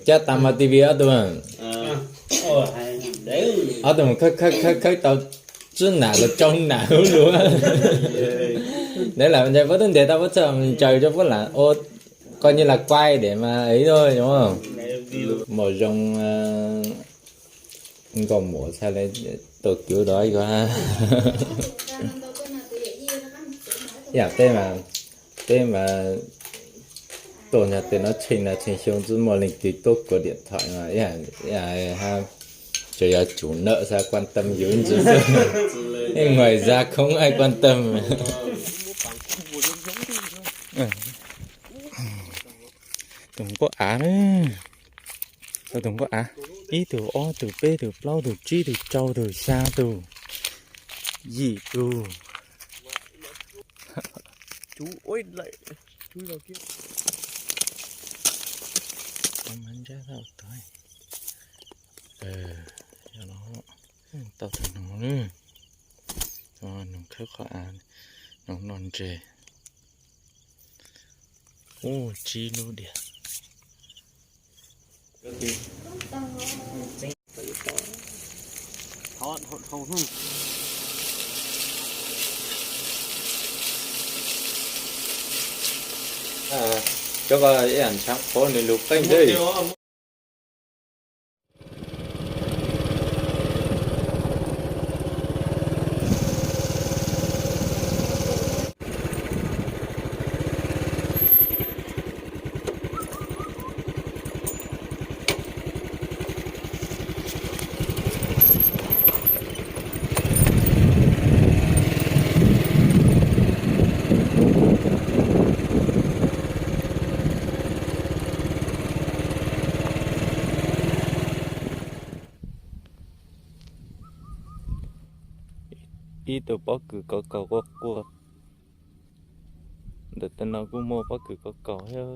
Cab tas mas T V ob tug, ob tug mus khawb khawb khawb khawb tau tsib nam los rau nam lub lug. Ntev lam ntshe puab twb ntes tau puab txhaj ntsaws rau puab lam ua koj nyiaj lam kuaj dej mas ib tug mos zoo nkauj muam txhaj le tuaj kwv tau ib ko. Yam peb mas, peb mas tuaj nyob tej no tshee na tshee xyoo tsis muaj leej twg tuaj kuv diam thom mas, tsuas yog tsum nawm xav kuaj teem yus ntsis xwb. Ib muaj zaj khoob ai kuaj teem. Tus nquab av na, tus nquab av, ib tug ob tug peb tug plaub tug tsib tug rau tug xya tug yim tug. Tau tag noog, noog khawb qhov av, noog noj ntses. Ub, tsib lub diam. Cov ko ib yam ntshaav qhuav nws lug qeeb ntsej. Ib tug pob kws kauv kaus quaj quaj. Ntawm tej no kuj muaj pob kws kauv kaus thiab.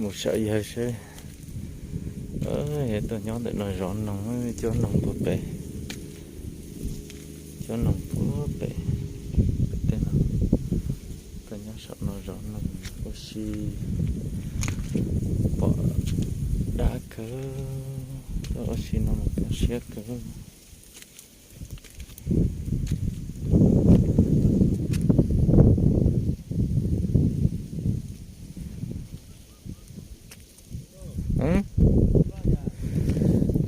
Mus saib yawg seb, yawg tuaj nyob ntawm no zov noog, cuab noog puag pem, cuab noog puag pem, pem tej no, tuaj nyob saum no zov noog ua si, pom dab kawg, tuaj ua si no mas tu siab kawg.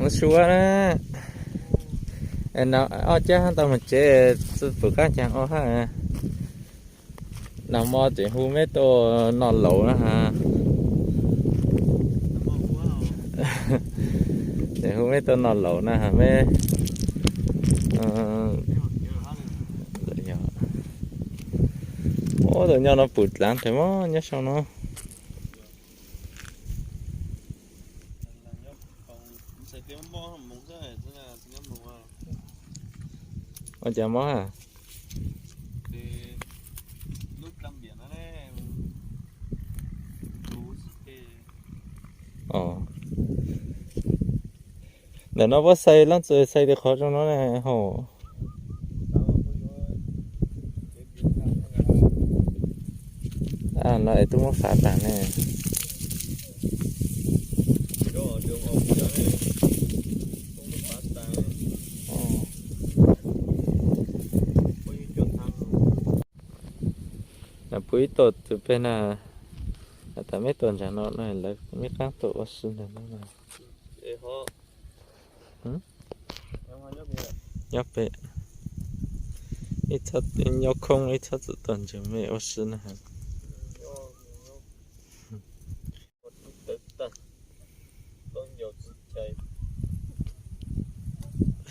Mus suav na, ob cab tau mus tsev, pum qab caag ua hab. Nag hmo tseem hu meb tuaj noj laus na has. Tseem hu meb tuaj noj laus na has meb. Ub, tus nyob no pum dlaav nrag mog, nyob saum no. Ua cas mob a? Ntawm no puab xais leej twg xais tau qhov zoo no ne hauv? Los es twb muab fav tas ne. Kuv ib tuam tus pem na, tas meb tuam ntawm no na, lawv meb qaab tuaj ua si ntawm no na. Nyob pem, nyob khoob ib txhob txwm tuaj ntseeg mej ua si na.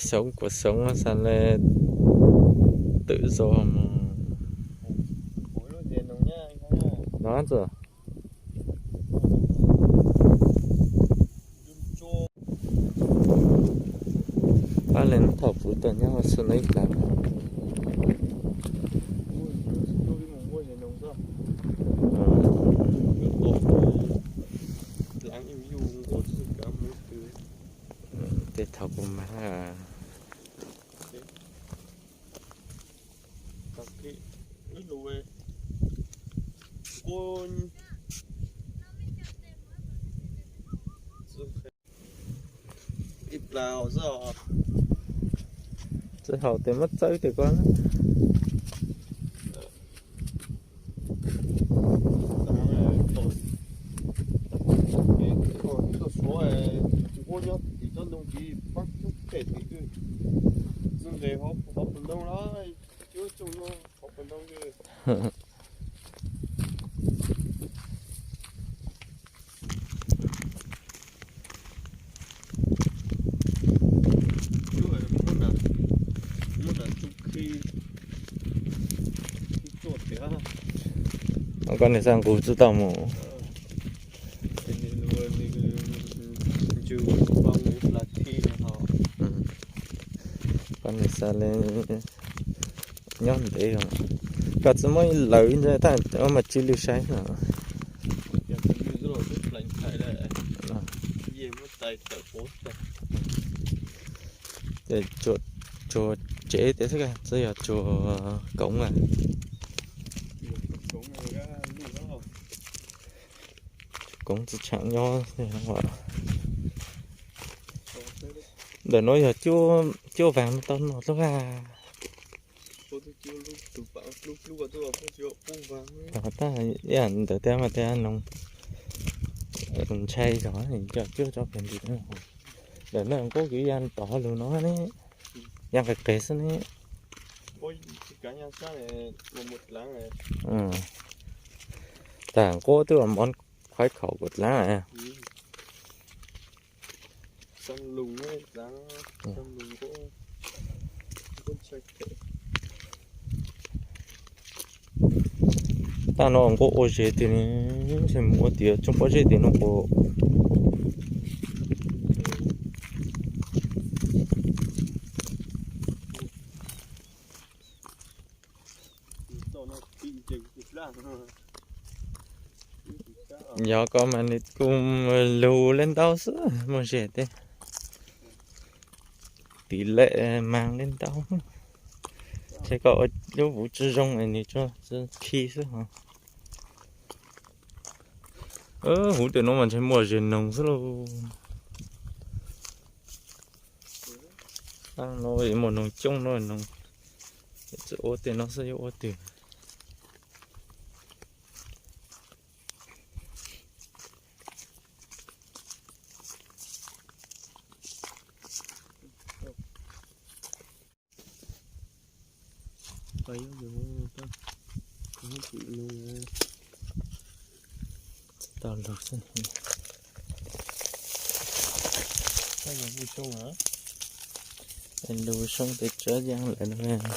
Xyov kuv xyov xav le twm zos mus. No ntxawm. Pab le thaum kuv tuaj nyob ua si no ib plag. Tej thaum kuv mag. Txiv haum tes muab txawb tes ko. Koj niam xav nqus tsi tau mus. Koj niam xav le nyob ntev, koj tsi muab lawv ntawd mas tsis lwj saib no. Tsuas tsev tias xwb, txawm yog tsuas koov a. Koov tsi tshaam nyob. Ntawm no yog cuab vaag tau no lub a. Tab ntawd tias mas tias noog ntshai zog coj cuab tso pem ntsis. Ntawm no nqub kuv ya tod lug no ne, ya nqis qis xwb ne. Tag nqub twb mov khuaib khaum kuv dlaab. Tag no nqub ua zes tiag ne, mus ua tias tsoom pob zeb tiag no ua. Yog ko mas nws kuj lug le ntau xwb mog, zes tej tiv lem mas le ntau. Ces koj ua lub vuv tsi zoo es nws tsuas khi xwb os. Huv tej no mas ntshe muaj zes noog xwb lauj. Tag no muaj noog coob no, tsi ua tej no xwb yuav ua twg. Tau lug xwb. Lug soob pem tsab yaaj lawm no.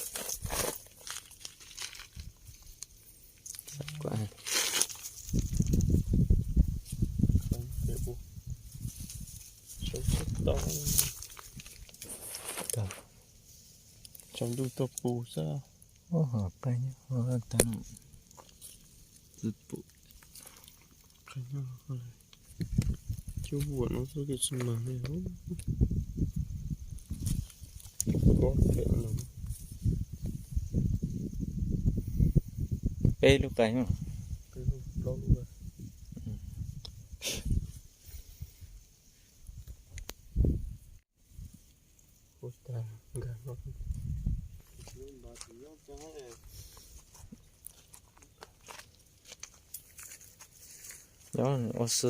Tsaus ntuj tuaj pus xwb. Cub vuam no xwb twb tsis mag li. Peb lub qai. Cov ua si.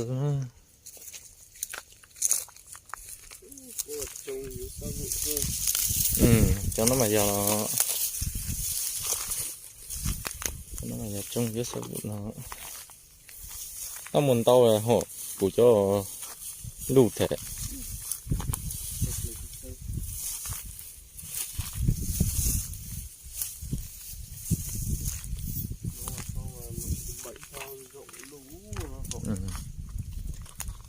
Cov no mas yog, cov no mas yog tsoo yuav xab vum no. Noj mus ntau hom kuv cov luj thiab.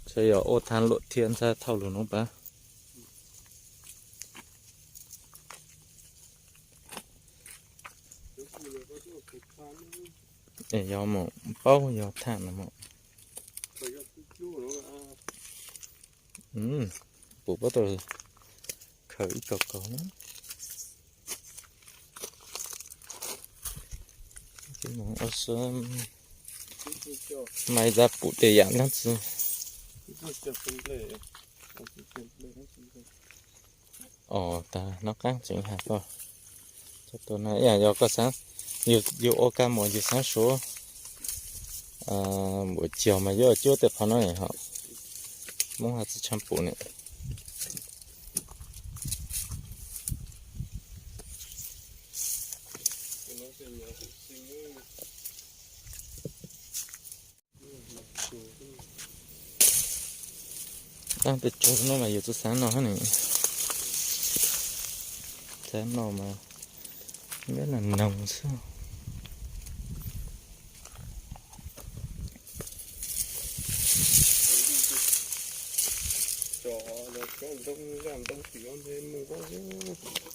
Ntshe yog ua thaj luam thiab ntxhab thauj lug no pab. Es yog mus paub yog thaj no mus. Pum pab tau khaws ib kaug kaug na. Maiv zaj pum tej yam dlaab tsi. Os, tag nov qaab tseem has koj. Cov tus no ib yam yog koj xaav, yug ua kab mos yug xaav suav npuas cog mas yuav cuab tej qhov no hom. Moob has tsi tshaj pum ne. Daab peb tsuag no mas yus tsi xaav noj hab ne. Xaav noj mas nyob noj noog xwb.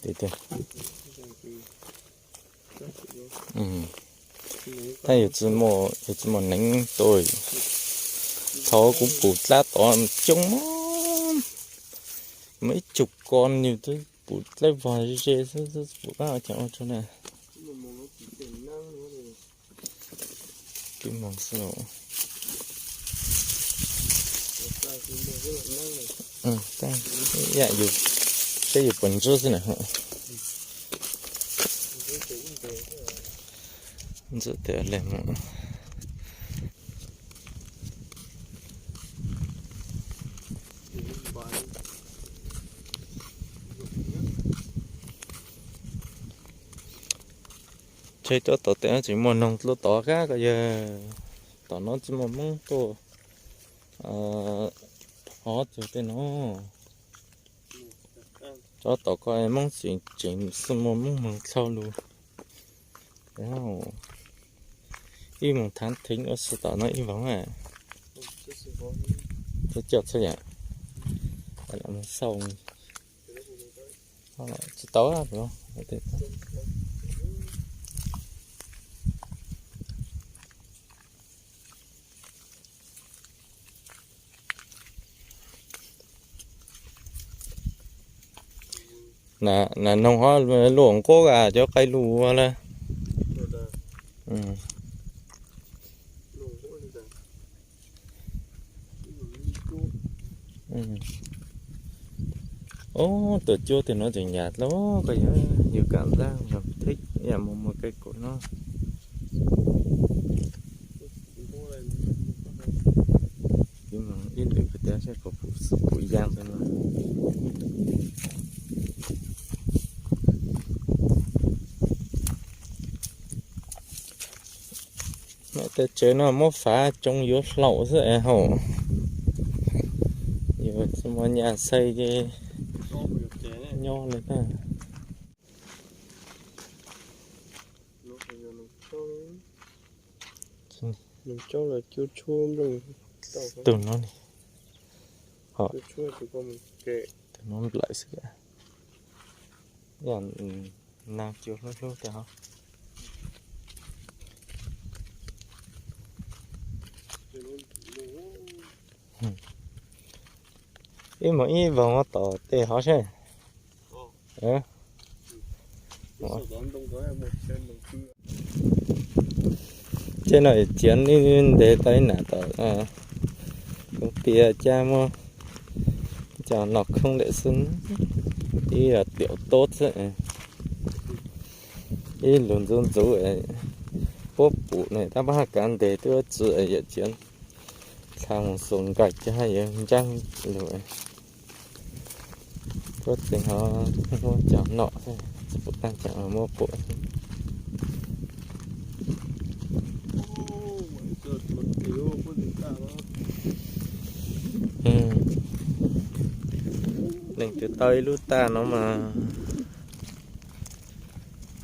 Tiag tiag. Tab yus tsi muaj, yus tsi muaj neev tuaj. Thaum kuv pum dlaab tod coob mog, muaj ib tug ko yus twb pum dlaab vog ze xwb, pum qaab ua caag ua tsuag na. Kib moog xwb. Yam yus saib yus puas ntswb xwb na. Ntswb tes le mus. Tsheb tuaj tom tej no tseem muaj noog dlua tod kab ko yawg. Tom no tsi muaj Moob tuaj thov txug tej no. Tso tom ko Moob tseem, tseem xwb muaj Moob moog dlhau lug. Ib moog thaav theev ua si tom no ib voog. Txhob coj txhob yam. Xauj tsis tau. Na noog ho luaj nquab a cov qaij lug ua lawm. Ub, tuam cuab tej no tseem yam dlua koj yawg, yus kam ntaag no thib yam mus muag kaij kaum no. Ib lwm koj tias saib kuv pum xwb pum yaam ntawd no. Tej tsev no muab fav tsoo yuav hlaum xwb es haum. Yus tsi muaj nyaj xai ces nyob li ntag. Tug no, tug no nplawm xwb. Yam naag cua hlub hlub tas ho. Ib moog ib voog tom tej hov seb. Tej no txiav ib ntes tau ib nam tom kuv tias caj muab cov no khoob lawm xwb, ib tiam tob xwb. Ib lug ntxuv ntxuv puab pum ne tab pab hab kav ntes twb tsi yawm txiav Kha mus xus nkaim coj haj yuav ntsaj lug. Puab tseem ho muab cov nom xwb, tsis pum taag cov muab pum. Neeg twb tau ib lub taj no mas,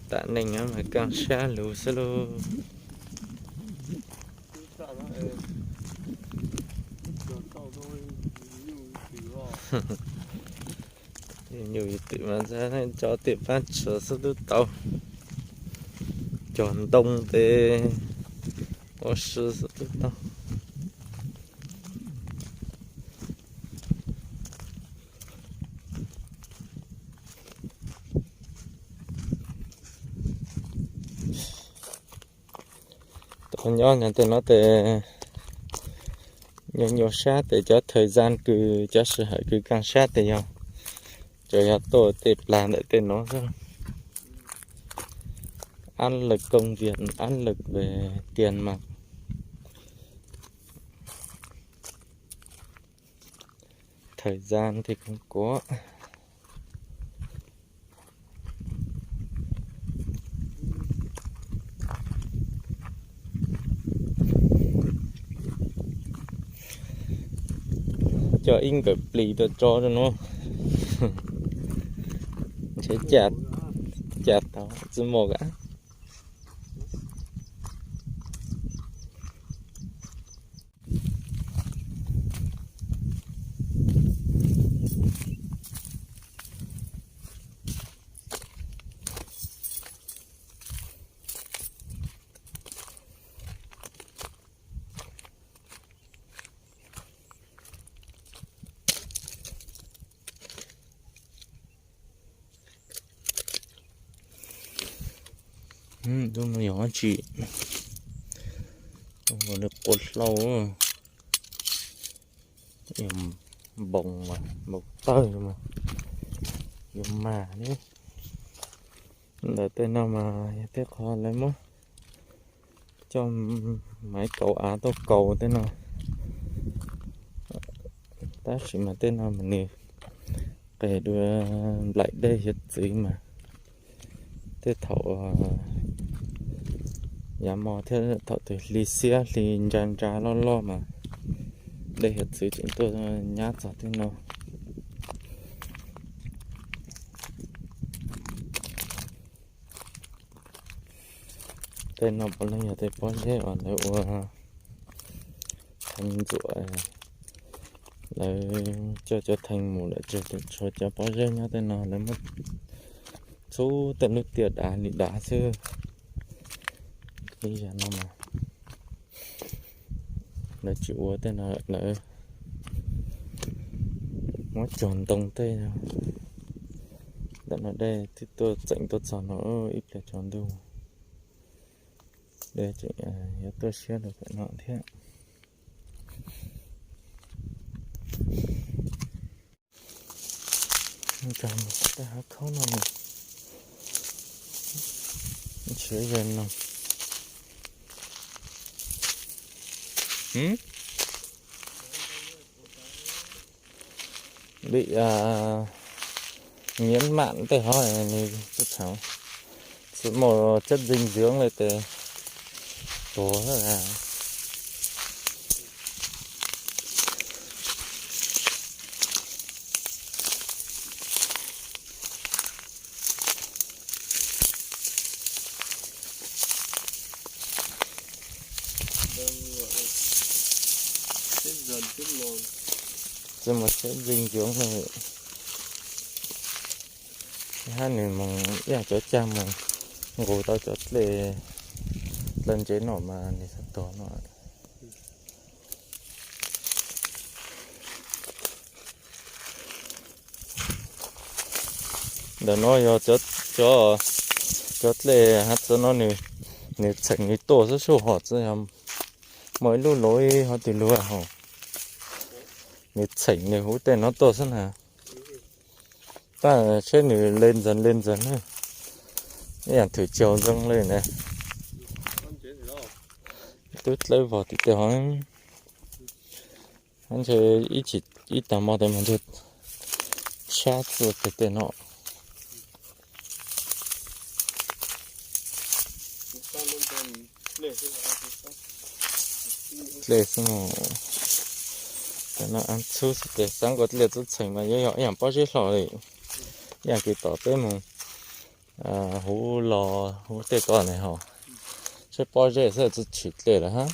tam neeg mas kaaj sab lug xwb lauj. Nyuj twm mas tso tej paab tshua xwb tub tau, cog ntoo tes ua si xwb tub tau. Tau nyob nyob tej no tes nyuaj nyuaj sab tes cov thời gian kws cov sij hawm kws kaaj sab tes yog, tsuas yog tuaj tej plag ntawm tej no xwb. Áp lực công việc, áp lực về tiền mà. Thời gian thì cũng có. Coj ib nkawm plis tuaj tso rau no. Ntshe cas tau tsi muaj a. Tus no yog dab tsi? Ua li qua hlau, npoo, npoo tawg, yuav mag li. Ntawm tej no mas yog tej qhov lawv muab coj maiv kauv av tuaj kaus tej no, tab sis mas tej no mas nws qes dua nplaim dej hiav txwv mas tej thaum yav mo thiab thaum twg hli xiab hli ntsa ntsa loj loj mas dej hiav txwv tseem tuaj nyab txog tej no. Tej no puav leej yog tej pob zeb uas lawv ua theej ntxuam, lawv coj cov theej mus lawm tseg, tshuav cov pob zeb nyob tej no lawv muab txhub tej lub tiaj dav li dav xwb. Ib yam no mas lawv tsis ua tej no, lawv muab cog ntoo tej no. Ntawm no dej twb tuaj txeem tuaj txog no ib pliag tsaus ntuj, dej tseem yuav tuaj siab rau pem no thiab. Nkag mus tej hav khaub no mus, nrhiav ze no. Bị nhiễm mặn tej hov nws tsis muaj chất dinh dưỡng li ces tuag. Tsis muaj chất dinh dưỡng li. Hab nws mus ib yam cov cag mus nqus tau cov dlej dlawg ntsev no mas nws txhob tuag no. Ntawm no yog cov, cov dlej hab txawv no nws txheem nws tuaj xwb, sub hom txawv yog muaj ib lub luv ib hov twg luag hauv, nws txheem nws hub tej no tuaj xwb na. Tab seb nws le ntxees le ntxees na, ib yam thwm caug zoo li na. Twb dlawb vog tim tej hov. Ntshe ib tag hmo tes mus ntshe sab txua tej no. Dlej xwb, cov no txhub xwb ces xav nkaus dlej txhub txheem mas yuav yog ib yam pob zeb hlo li, ib yam kws tom peb mus huv los huv tej ko ne ho, saib pob zeb xwb txhub tshwm dlej lawm hab.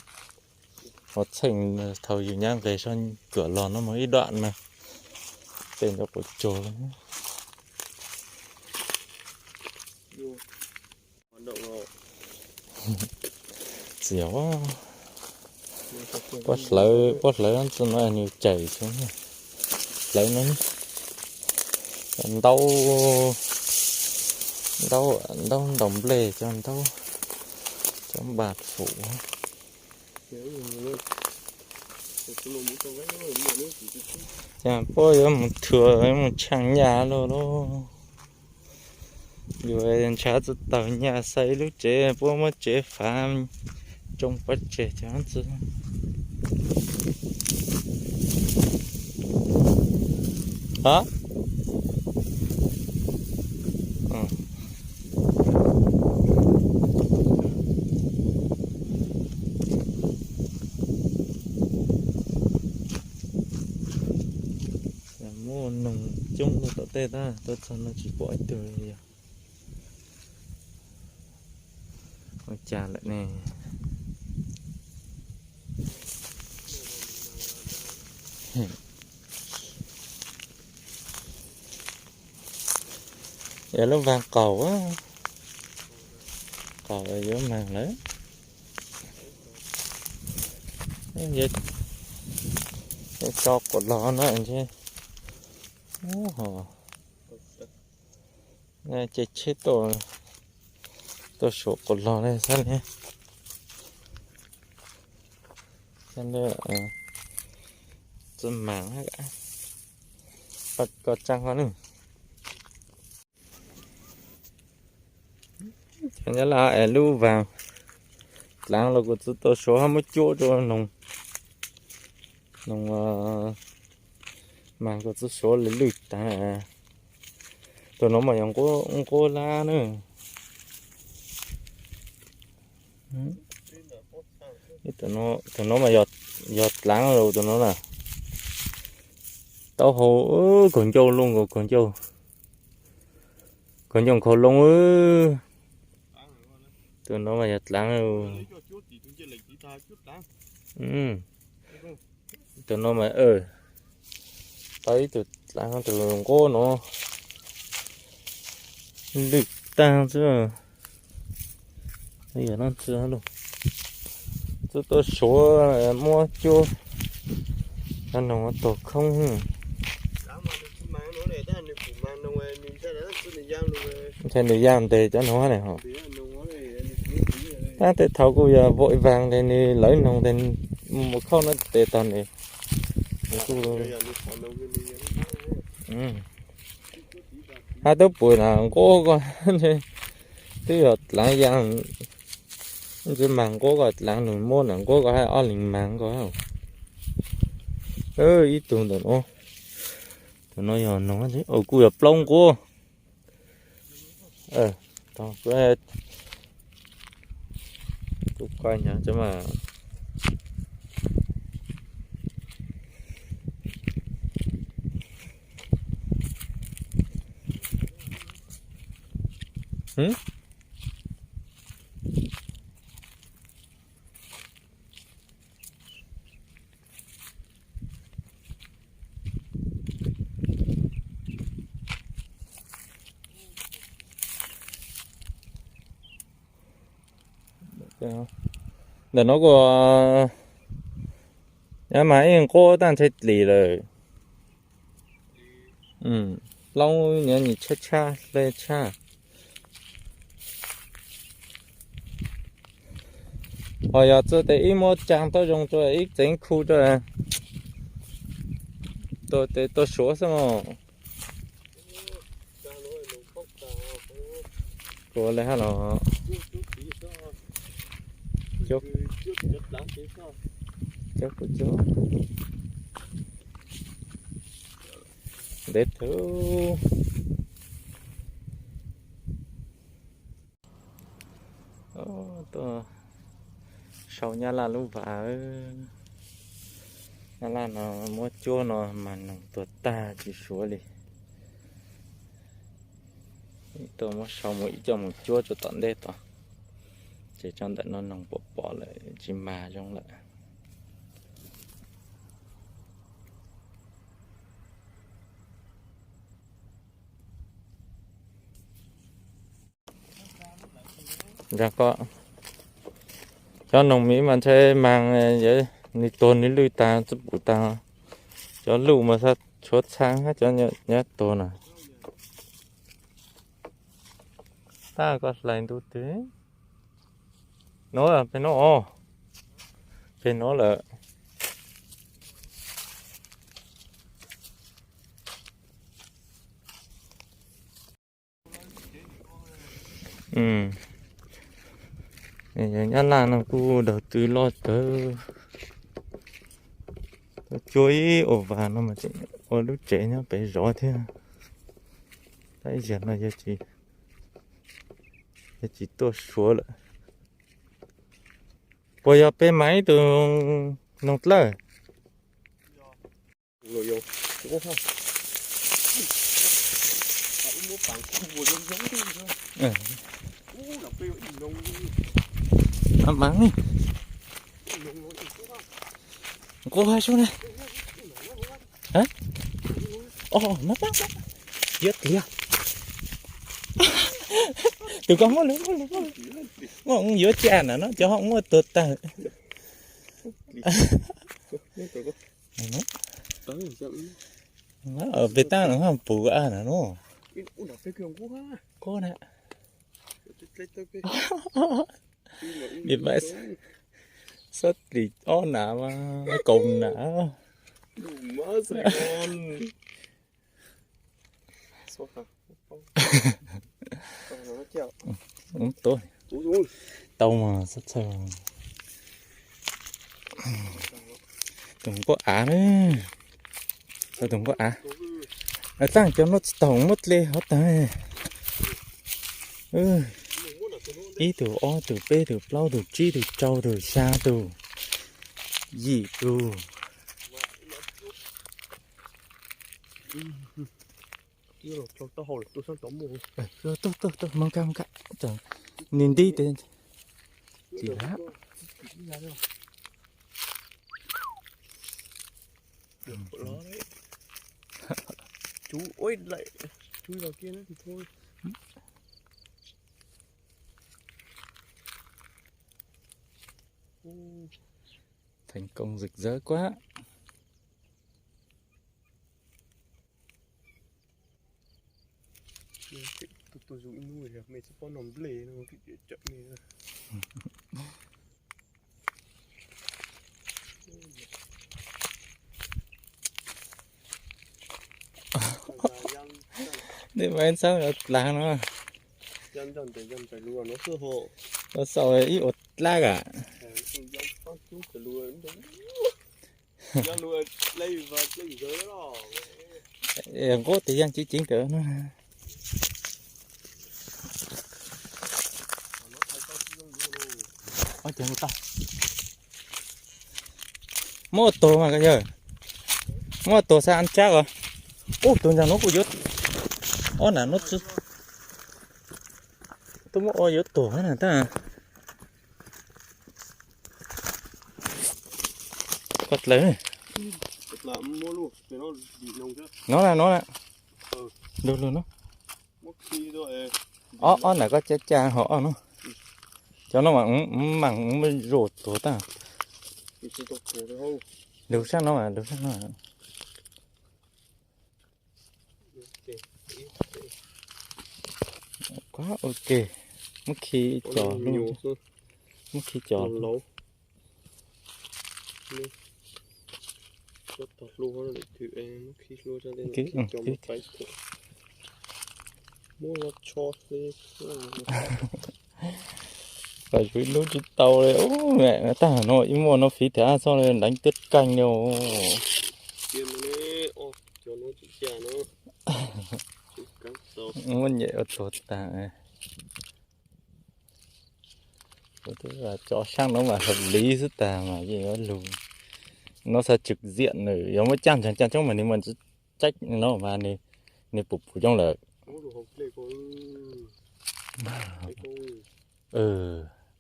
Ho txheej thaum yus nyab nqes sab Kuam los no mus ib dam mas tej ncauj quav tsuag li. Txiv, pob hlawv, pob hlawv txwj no nws cais xwb. Hlawv no, ntaub, ntaub ntaus nplej cov ntaub, cov npas fum. Cas puab yuav mus thuam mus tshaaj nyaj luaj lauj. Yus ntshaw tsi taug nyaj xa ib lub tsev, puab muab tsev fav tsoo pov tseg cov tsi. Muaj noog coob tom tej tab tuaj txog no tsis pom ib tug li yog. Ua cas lawm ne? Yog lub vaag qaum, qaum yuav maag lawm. Tso quas log no ntshe. Ces tsheb tuaj suav quas log li xwb ne. Txawj maam, koj tsaa koj ne. Cov nyab laj es lub vaag dlaav los kuv tsi tau suav, muab cuab rua noog, noog maag kuv tsi suav li lwj taag. Tus nuav mas yog nquab lab na. Tus nuav mas yog dlaav los tus nuav na. Taub hau kaug ncauj loj nkaus, kaug ncauj, kaug ncauj nkhaus loo. Tus nuav mas yog dlaav. Tus nuav mas tau ib tug dlaav, tus nquab nuav lwj taag xwb. Tsi tau suav, muab cuab, noog taug khoob. Ntshai nws ya ntes cov noog ne ho. Tab tej thaum kuj yog vaam vaag tes nws lawv noog tes mus khauj no tes tog nws. Hab tub pum na nquab ko, twb yog dlaav ya, tsi maag nquab ko dlaav nws muab na nquab ko hab ob leeg maag ko. Ib tug ntawm no, tus no yog noog, kuj yog plaub nquab. Kuv koj nyob tso mas. Ntawm no kuj, nyob mas ib nquab tab ntshai dlim lawm. Plaub nyob nis tshab tshab hle tshab. Ho yog txawm tes ib muab tsaa taub zoo rua ib txeev khu rua, tes tuaj suav xwb mog. Kuv le hab los. Cov kuv cov. Teb tug. Tuaj sau nyab laj lub vas. Nyab laj no muab cuab no mas noog tuag tag tsis suav li. Tuaj muab sau mus ib co mus cuab rau tom ntej tod. Ces tso ntawm no noog pom pom lawm tsis mag zoo lawm. Cov noog miv mas ntshai mag, nws tuag nws lwj tag txuj pum tag. Cov luj mas tshuav txha hab cov nyab tuag na. Tab koj hlais ntu twg? No pem no os, pem no lawm. Nyab laj no kuj daug tw loj kawg. Tuaj cuab ib ua vas no mas tseem ua lub tsev nyob pem zov thiab. Tab ib zaug no yog tsis tuaj suav lawm. Puas yog peb mas ib tug noog dlawb? Mas mas, nqus hab sub na. Os, mas mas, yuav tiag. Tus koj muab lawm, muab lawm, muab lawm. Muab yuav caj na no cov ho muab tuag tag. Peb tab no ho puv a na no. Qub na. Nim mas xob lis ob na mas kaus na. Tau mas xab txhawj. Tus nkauj av na. Tus nkauj av. Taag cov no tsis tau muab dle hov tag. Ib tug, ob tug, peb tug, plaub tug, tsib tug, rau tug, xya tug, yim tug. Tuaj, tuaj, tuaj, moog kag, moog kag. Nim nti tes tim lab. Cub ua lawm, cub los kiag na tus thua. Thành công rực rỡ quá. Tuaj zus ib hnub me tsis paub noj nplej no, tsawm me. Nej mas txhob dlaag no. Tau xaus ib ua dlaab a. Nqub tes yaaj ceev ceev kawg no. Muab ua tuag mas yawg, muab ua tuag xav an tsab os. Ub, tus ntawm no kuj yuav, ob nam no tuaj muab ua yuav tuag na tab. Koj dlaws. No na, no na. Lug lug no. Ob, ob nam koj caj caj hov ob no. Cov no mas mam muab zuj tuag tag. Lug sab no, lug sab no. Kuj ok, muab khi cov, muab khi cov. Pais ib hnub tsis tau li, tab no ib muaj no fiv thiab txhob li deev tiab keej li. Muab nyem ua tuag tag. Kuv twb cov sab no mas hợp lý xwb tag mas yeej yuav lug. No xav tswm ziam nws, yog muab caj ntseeg caj coob mas nws muaj ntsis tsaib no mas nws pum pum coob lawm.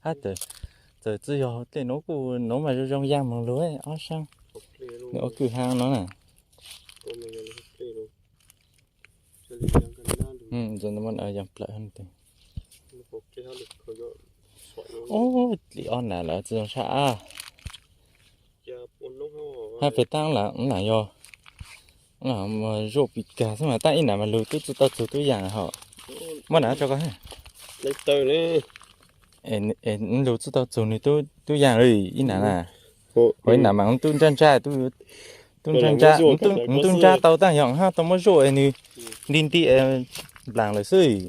Hab txawm txawm txwj yog dlej nuav kuj nuav mas zoo zoo yaaj moog lug ob sab. Nws ua kwj ha no na. Ua plawm. Ub, dlim ob nam lawm tsi zoo sab ab. Hab pem tab lam yog zuaj pim kag xwb mas tab ib nam mas lug tub tsi tau txug tub yaam hos. Muab nam tso koj. Lug tsi tau txug nws tub yaam li ib nam na. Ua ib nam mas tub ntsaj ntsaj, tub ntsaj ntsaj, tub ntsaj tau tab yog hab tau muab zuaj nws nti nti nplaag lawm xwb.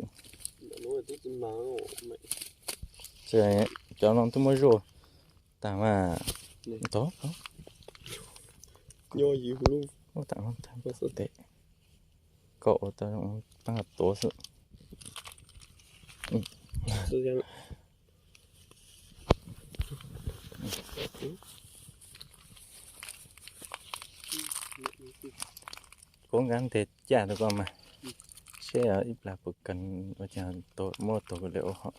Cov no tub muab zuaj tag mas. Koj ua tau tuav xwb. Kuv nkaag nteg caj rau koj mas, seb ib plag puas kag ua caag muab tuag kuv le ua hom.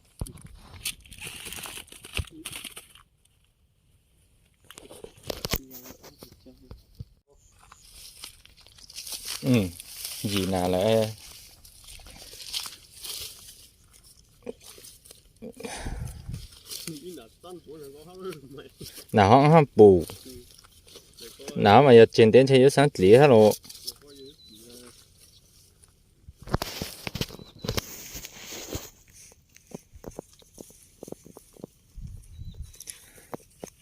Yim nam lawm. Nam hov hab pum. Nam hov mas yog tseg ntev ntshe yuav xaav dlim hab los.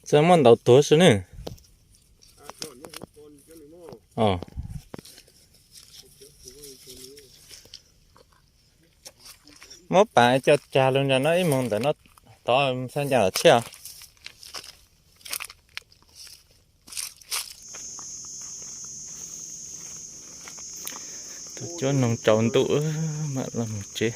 Txawm muab ntaus tuag xwb ne. Muab pas coj tsag lug ntawm no ib moog ntawm no tod xaa ncaj los tshiab. Tus cuab noog tsaus ntuj mam los mus tsev.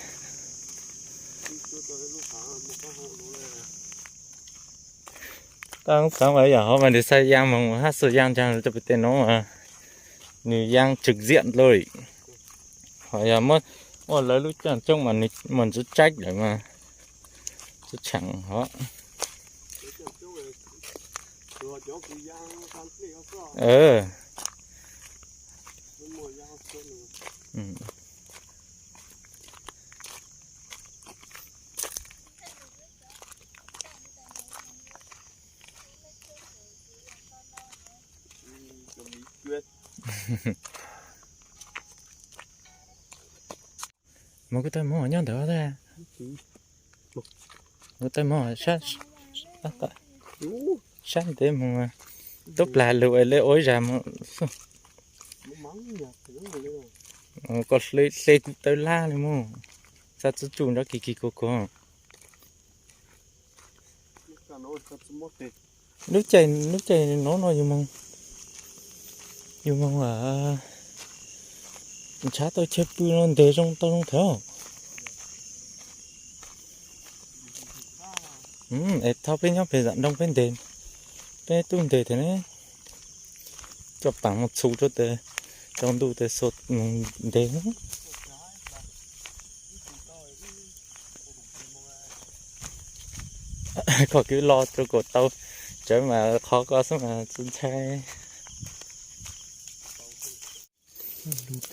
Tau xaav mas yam hov mas nws xa yaj moog hab xa yaj nraag rau pem tej nuav mas nws yaj tswm ziam dlua. Ho yog muab ua lawv lub caaj coob mas nws muaj ntsis tsaib lawm mas tsi tsheem hov. Mus kuv tawg moog nyob ntawd. Kuv tawg moog sab, sab ntev moog. Tub plag lug le ua ib zag moog. Koj hle kuv tawg lab le moog. Xab txub tsuj nrov kis kis kuv kuv. Lub caij, lub caij nuav no yus moog, yus moog ntshav tau chaw pw no nteg zoo tau zoo thawv. Es thaum peb nyob pem zam nroog peb nteg, peb tub nteg thiab ne, coj paam moog txhu rau tes, tsaus ntuj tes xua moog nteg. Koj kwv lo rau kuas tau, tsawv mas qhov koj xwb mas txhua ntxhais. Lug, lug,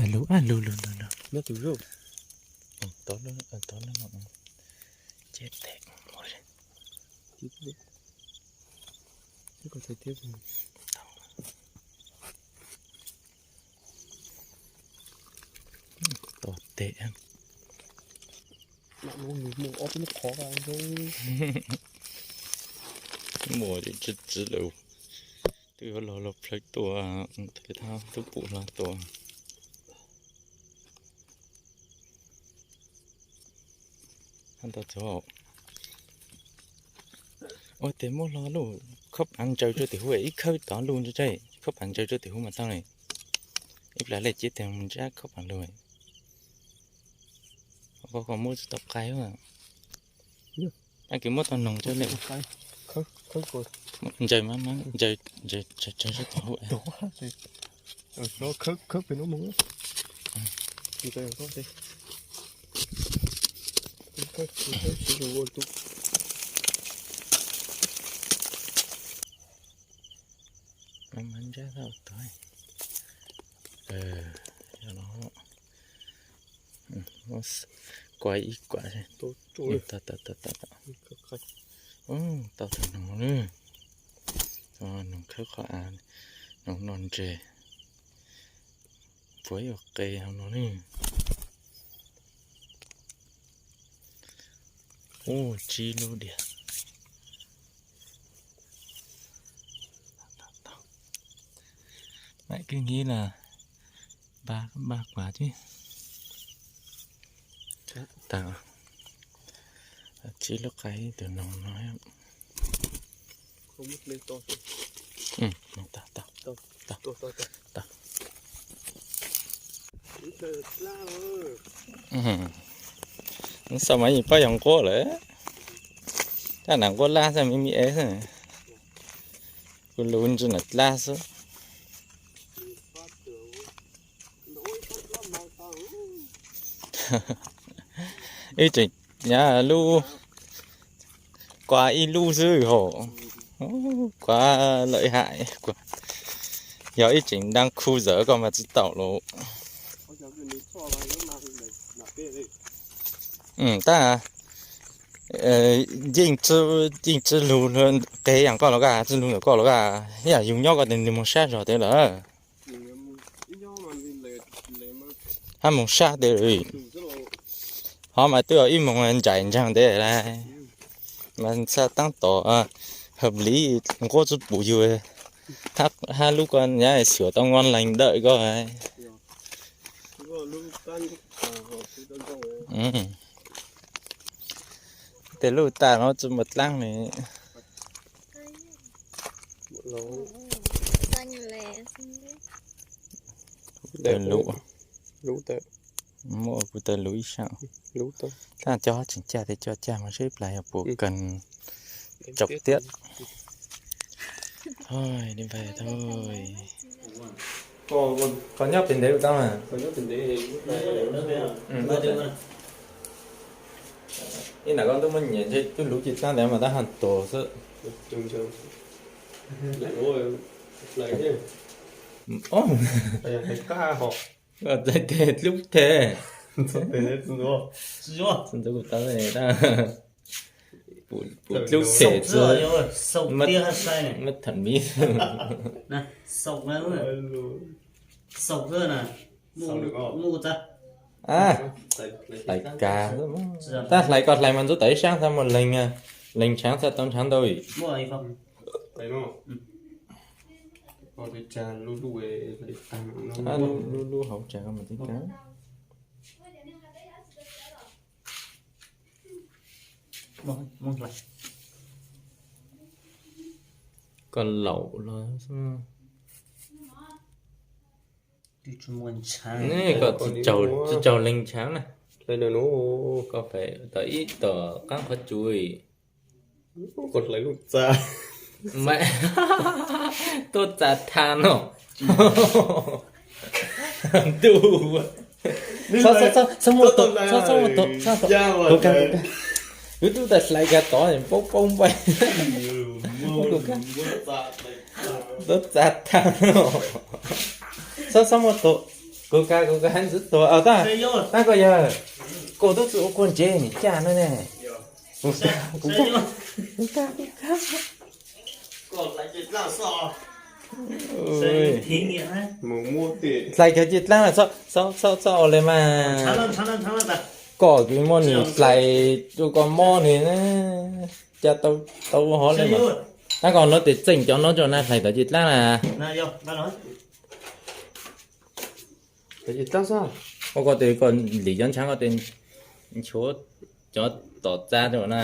lug, lug, lug, lug, lug, lug. Tod, tod, ces tes ua, tod tes. Muaj tsi tsi lawm, twb yuav los los plhawv tuaj, thawj thab tub pum hlo tuaj. Hab ntau txog. Ua tes muab hlo lub khaub pav ntsaws rau tim huv, ib khawb tod lub ntsa, khaub pav ntsaws rau tim huv mas tau li. Ib plag lej ciab tes mus ntsab khaub pav lug. Koj muab tsis tau qai. Ab, kis muab tau noog rau li. Ntsaws mas, ntsaws, ntsaws, ntsaws rau tom huv. Mas ntsab tau tod. Yog no, kua ib kua. Tau, tau, tau, tau, tau. Tau tau noog lawm. Noog khawb qhov av, noog noj ntseg. Puav ib qe hauv no ne. Ub, tsib lub diam. Mam kwj nkiv los npaj, npaj kuav thiab. Tas, tsib lub qai ib tug noog no. Xav mas yeej paub yog nquab lawm. Tab nam nquab lab xwb, me me es xwb. Kuv lus ntsis nam dlab xwb. Ib tseem, lub, kua ib lub xwb hos. Kua lawm hais, yog ib tseem dab khu zawv koj mas tsis taum lus. Tab yeej, yeej tsis lug qe yam koj los kaj, tsis lug ntawm koj los kaj, yam yus nyob koj tes nws moog sab zog tes lawm. Hab moog sab tes lawm. Hov mas twb ib moog ntsais ntsaag tes lawm. Mas txhaj taab tom hawm liv nquab tsi pum yug. Hab lub koj nyab xyuas tau nqua leeg dawm koj. Tes lub tas no tsi muaj dlaab li. Taw lus, muab kuv taw lus ib saam. Tab coj tseem caj tes coj caj mas seb ib plag yog puas kawg tsaus tiab. Thôi đi về thôi. Koj nyob pem ntev ua taab mas. Ib nam koj ntuj muaj nyiam ntshe twb luv ci dlaab ntawd mas tab ha tuag xwb. Tes dlub tes. Ntxuav kuv tau, pum dlub them txwv, muab tham miv. Hlais kav, tab hlais koj hlais mas ntxuav tawm ib saab txhaj muaj leeg, leeg ntshaav txhaj tau ntshaav ntau. Lub lub hauv tsav koj mas tib kav. Koj laum los. Koj tsi tsaug leeg ntshaav na. Koj fais tom ib tom qaab qhov tsua. Tuaj txav tha no. Ntuj. Kuv tub tas hlais kav tod paub paub npaib. Tuaj txav tha no. Xob xob muaj tus, kuv kav kuv kav ntxwv tuag tab, tab koj yawg, koj tub tsi ua kuag ntsev nim caj no ne. Hlais kav ci dlaab, txhob ua le mas. Koj kws muaj nws hlais rua koj mob nws, ca tau ua hov le mas. Tab koj nuav tes txeej cov nuav rua na, hlais tod ci dlaab na. Ua koj tes koj lim cov ntshaav koj tes nchuav cov tom txav rua na.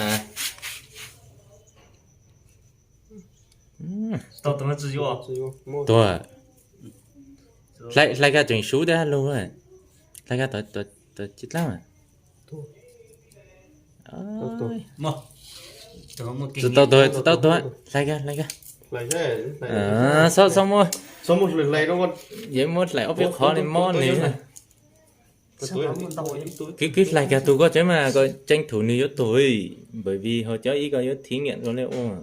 Tau tus no tsis yuav. Tuag. Hlais, hlais kag tseem sub thiab lug. Hlais kag tod, tod, tod ci dlaab. Tsis tau tuag, tsis tau tuag. Hlais kag, hlais kag. Txhob, txhob muab, yuav muab hlais ob peb qhov li mob nws. Kwv, kwv hlais kag tus koj tseeb mas koj tranh thủ nws yuav tuag, bởi vì ho cov ib koj yuav thí nghiệm rau li ua.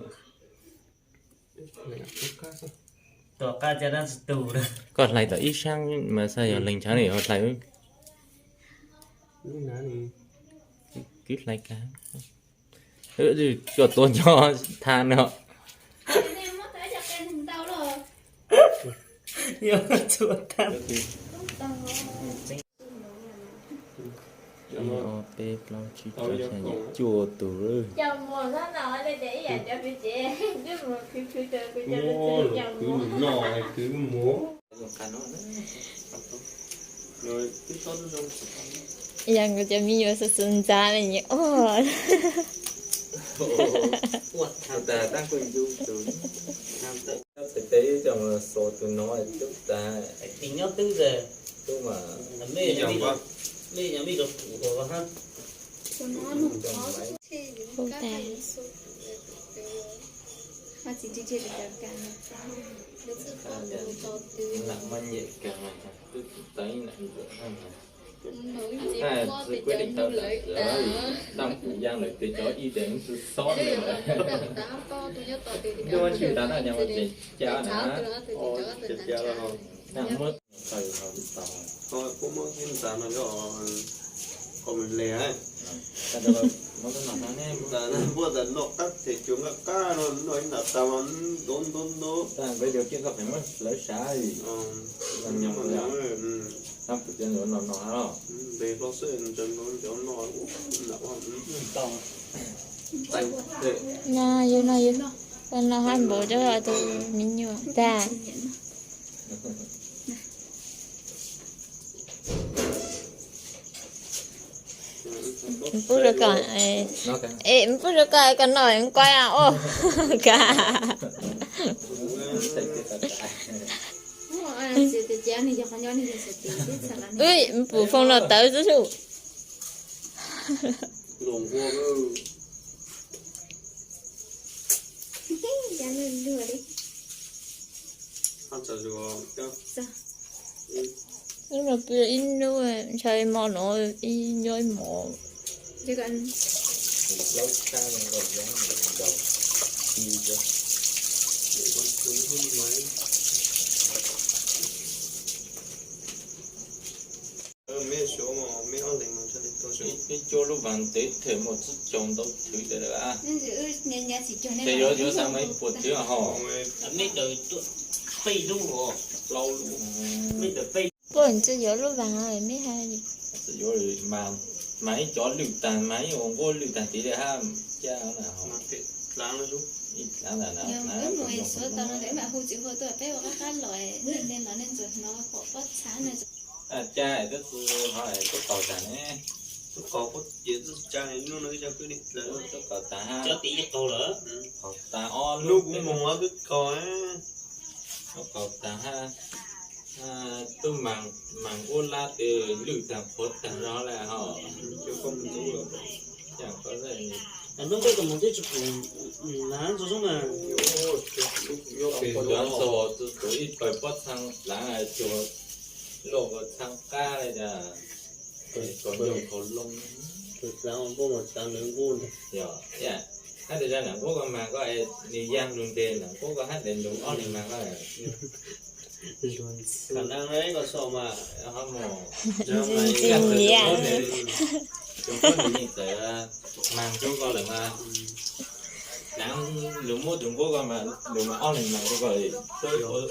Koj hlais tom ib sab mas xav yog leeg ntshav li ho hlais. Kwv hlais kag. Koj tua nco tha no. Ib, ob, peb, plaub, tsib, rau, xya, yim, cuaj tus. Yog kuv cov me nyuam xwb xwb ntxav li os. Tes tes coj mus xos tus no cub tas. Tub mas, mej, mej rau kuv hab. Lam maj nyem kag, twb tsis teeb lam ntxuam hab. Tsis kuj li tau lawm, Tam Pum Yaj lawm tes cov ib tes tsis xob li lawm. Nyob tsis tas na, nyob tseem ca na. Muab taws hauv tau. Kuv muab ib ntas no coj qhov mus le. Ntas puab tas noj qab them cuag nqaj qab no, noj ib ntas tas mas ntau ntau ntau. Tam Pum Yaj koj pheej muab lawv sav li. Tam Pum Yaj no no hab los. Npe hlob xwb ntawd nco noj. No yog no yog, no hab npaum rau tus me nyuam tag. Pub rau koj, pub rau koj, koj noj kuaib os. Pum Foob no tawv xwb sub. Ib no pw ib hnub, ntshaw ib hmo no, ib nyob ib hmo. Meb cuab lub vas ntev them muaj tsib caug ntau thwv tas lawm. Ces yuav yuav xav mas ib puas thwv ho. Puas tsis yuav lub vas meb hais. Mas ib cov lwj tag mas ib ua nquab lwj tag tid li hab. Cas na ho. Ib dlaab ntawd na. Cas twb tsis ho tub qaug tag ne. Tub qaug puab ces tub ca ib hnub no ib co kwj li dlawg. Tub qaug tag hab. Cov tim ib qaug lawm. Qaug tag ob lub kuv moog twb qaug. Tub qaug tag hab. Tub maas nquab lab tes lwj tag qhuav tag no lawm ho. Hnub ntawd tus mus twb tsis pum na ntxo zoo na. Cov ntxo tus ib pawg pob txhaa dlaav cuag luaj ua txhaa qab li cas. Kaus nyuj kaus loo. Yog, hab tes zag nam nquab koj mas koj nws yaj lug ntes nam nquab koj hab tes lug ob leeg mas koj. Khả năng đấy, koj xav mas. Tus nquab nws yeej txawm mas rau koj lawm mas. Dlaav lug muab tus nquab koj mas lug mas ob leeg mas rau koj li.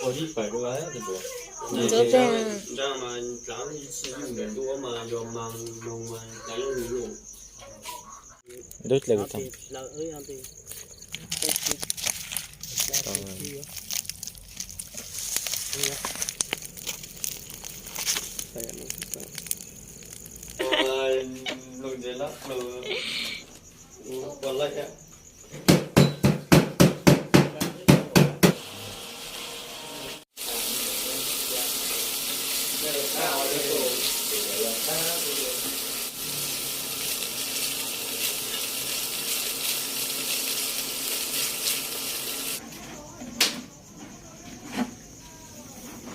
Ua ib pawg rau koj tus nquab. Ntxuav peg. Dlaav mas dlaav ib txwm yug nws ntuj mas yog mas noog mas dlaav yog nws lug. Lub dlawg kuv tau. Lug ntses lab plug ua laij thiab.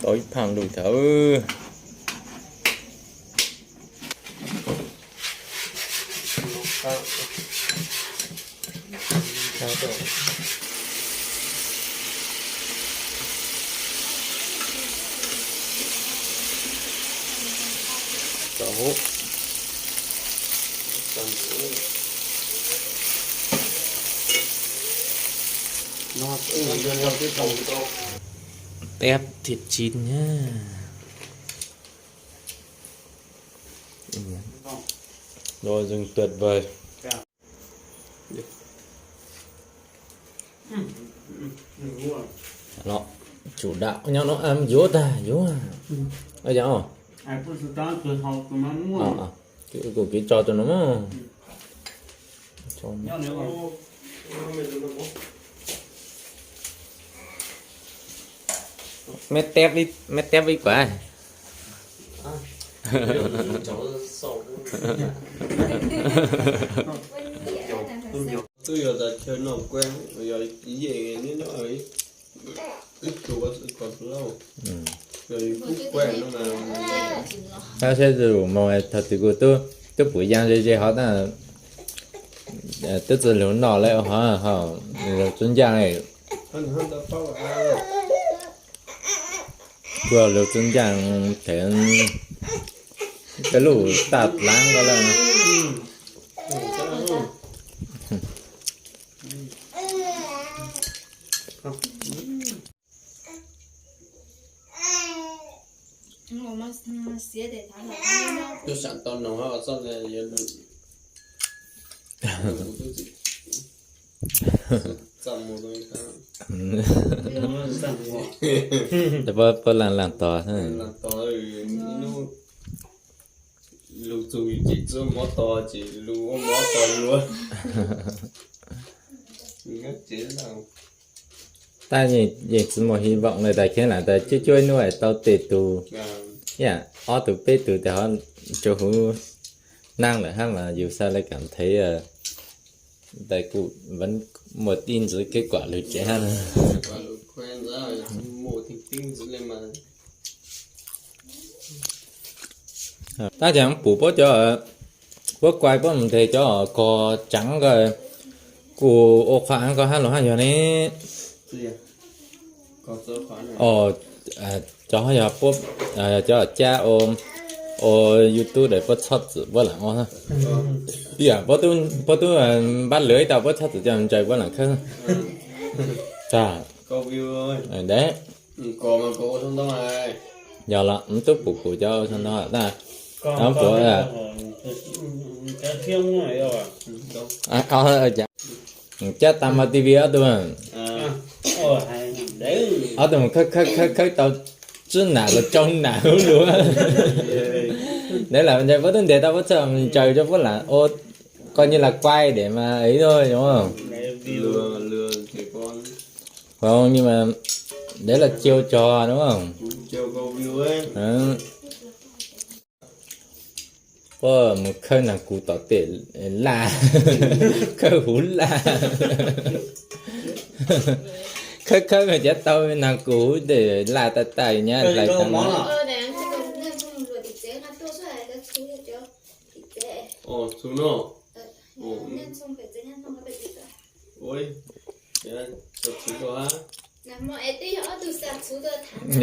Tau ib phaj lug thaum. Tép thiab chín nhá. Đồ rừng tuyệt vời. Chủ đạo nyob no ăn yuav tag yuav. Ơ, kuv kib tso rau no. Meb teb, meb teb ib kuav. Twb yog tas chaw noj kuaj, yog yeej nyob ib tug ko lauj, yog kub kuaj no mas. Tab sis tus mus thaum twg kuv twb pum yaj ze ze hov, twb txwj lug noj lawm hov, lug txug ncaaj. Kuj lug txug ncaaj them tej lub taj dlav ko lawm. Twb sam tau noog hab txoj, puab laaj laaj tos, lug txug ces tsi mob tos ces lug ua mob tos lug. Tab yeej tsi muaj hy vọng le tas khiav lam tas cuaj cuaj ib nub tau tej tug, ib yam ob tug peb tug tes hov rua huv naab lawm hab mas yug xaav le kaam thev tas kuj muaj tib ntxwv kev kuam lug tsev hab. Tab sis pum puab cov, puab kuaj puab mus nteg cov kog tseev ko, kuj ua qhua hab ko hab los hab yog ne. Cov hab yog puab, cov cab ua YouTube es puab txhob txwm puab lam ua. Ib yam puab tub npab lwv ib tau puab txhob txwm coj ntsaws puab lam khawb. Tag. Dev. Yog los tub pum pum cov ua txog no tas, puab cab tag mas TV ob tug, ob tug mus khawb khawb khawb khawb tau tsib nam los rau nam lub lug. Dev lam ntsaws puab tub ntes tau puab txhob ntsaws rau puab lam ua, koj nyiaj lam kuaj dev mas ib tug, dev lam cia tsog no. Puab mus khawb naag kuv tom tej laj, khawb huv laj, khawb khawb mas cav tau naag kuv huv tej laj tag tag nyab hlais tag no.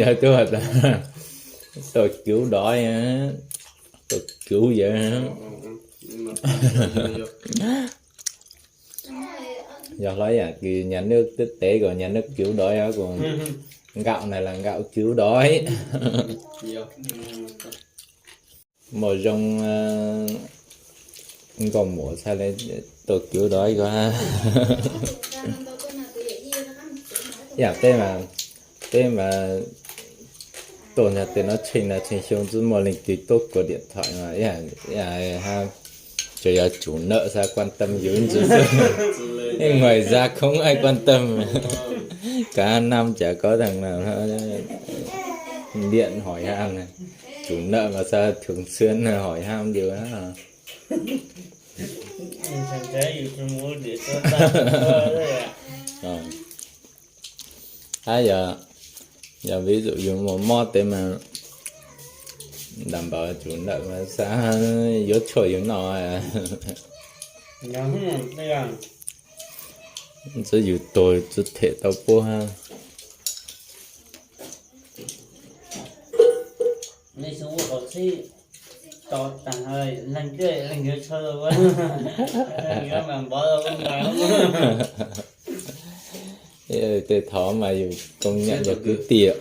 Yog tub tas, tau cwv dov, tau cwv yawg. Yog hlob yam kws nyas nwj teb teb kom nyas nwj cwv dov, yog kuv nkaum na los nkaum cwv dov. Muaj zoo nkauj muam txhaj le tau cwv dov ib ko. Ib yam peb mas, peb mas tuaj nyob tej no tsheej na tsheej xyoo tsi muaj leej twg tuaj kuas diam thawm mas ib yam, ib yam hab tsuas yog tsum nawm xav kuaj tam yus ntsis xwb. Ib ngoài ra không ai quan tâm. Cá năm chả có thằng nào điện hỏi han. Chủ nợ mà sao thường xuyên hỏi han điều đó. Hab yog Yog ví dụ yus mus mob teb mas ntam npaum tsum ntawm mas xav yuav tshuaj yus noj. Ntxwb yus tuag ntxwb them tau puab. Tej thaum mas yus công nhận yog kwv tij,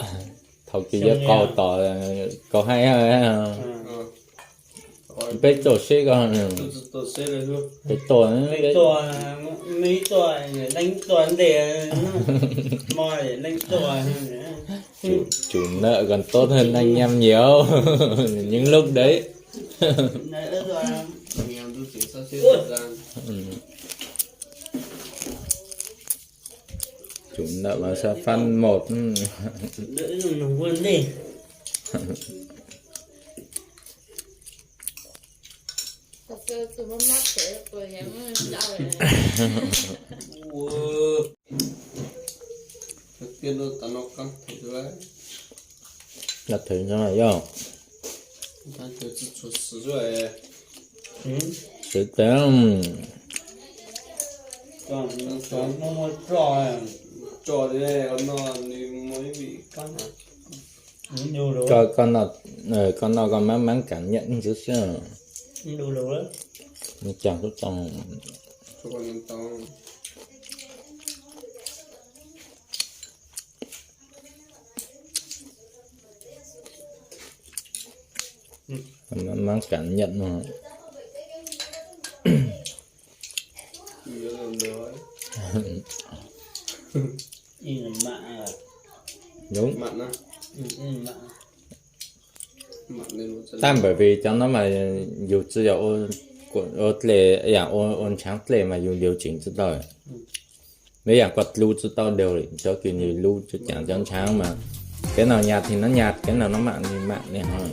thaum kws yuav qaug tom koj hais, peb tuaj seb koj, peb tuaj, leej tuaj ntej, mo leej tuaj. Chủ nợ còn tốt hơn anh em nhiều. Những lúc đấy. Chủ nợ mà sao phát một. Nqa thwv no yog, xwv tas. Koj noj koj mab mab kam nyam ntxwv xwb. Cas tub tau. Mab kam nyam no. Tab ntawm vim cov no mas yus tsi yog ua dlej, ua ntshaav dlej mas yus điều chỉnh tsi tau. Nws yam koj lu tsi tau đều, cov kws nws lu tsi caam cov ntshaav mas, cái nào nhạt thì nó nhạt, cái nào nó mặn thì mặn li hov.